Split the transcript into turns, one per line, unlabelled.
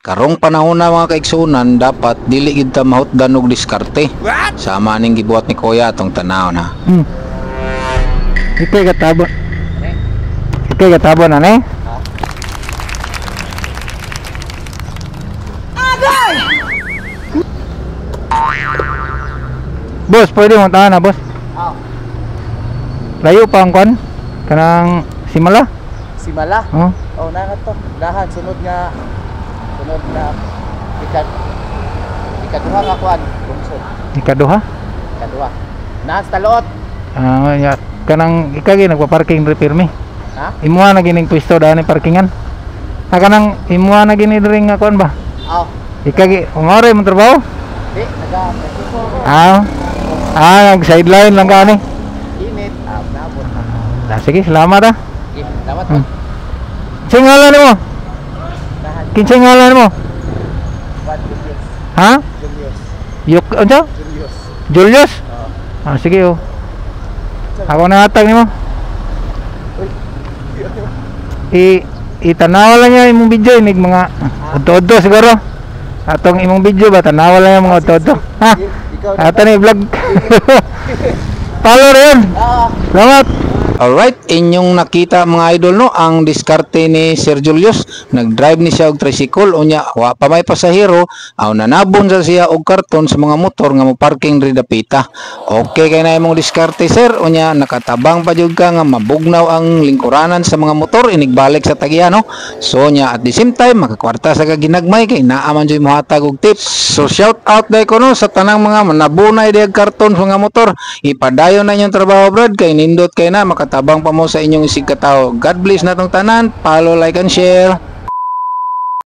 Karong panahon na, mga kaigsunan, dapat dili gid ta mahutdan og diskarte. Sama ning gibuhat ni Kuya, atong tanaw na.
Ikay katabo. Ikay katabo na ni. Boss, pwede mo tahan na, boss.
Ah,
Layo pa ang kwan. Kanang Simala.
Simala.
Oh.
Oh, na to. Dahan sunod na ikaduha nga kuan, lungsod.
Ikaduha.
Ikaduha. Naa sa Taluot.
Ah, ya. Kanang ikagi nagpa-parking diri pirmi.
Ha?
Imuha na gining pwesto daan ni parkingan. Ah, kanang imuha na gini diri nga kuan ba?
Oh,
Ikagi, umore mo trabaho?
Di naga ko.
Ah. Ah, nag sideline lang ka ni.
Init, ah, naabot na.
Ah, sige, salamat ah.
Okay, salamat.
Kinsay ngalan mo?
Dahan.
Kinsay ngalan mo?
Kuan, Julius.
Ha?
Julius.
Yuk, unsa?
Julius.
Julius?
Oh.
Ah, sige oh. Ako na hatag nimo.
Uy.
I itanaw lang niya imong video inig mga udto-udto siguro. Atong imong video ba, tanawa lang yung mga udto-udto. Ha?
Ikaw na.
Ato ni vlog. Follow rin.
Ah.
Salamat.
Alright, inyong nakita, mga idol, no, ang diskarte ni Sir Julius. Nag-drive ni siya og tricycle, unya wa pa may pasahero, aw nanabon sa siya og karton sa mga motor nga mo parking diri dapita. Okay kay na imong diskarte, sir, unya nakatabang pa jud ka nga mabugnaw ang lingkuranan sa mga motor inigbalik sa tagya, no. So nya at the same time makakwarta sa ka ginagmay kay naa man jud mohatag og tips. So shout out dai ko, no, sa tanang mga manabunay diag karton sa mga motor. Ipadayon na inyong trabaho, brad, kay nindot kay na makatabang pa mo sa inyong isig katawo. God bless natong tanan. Follow, like and share.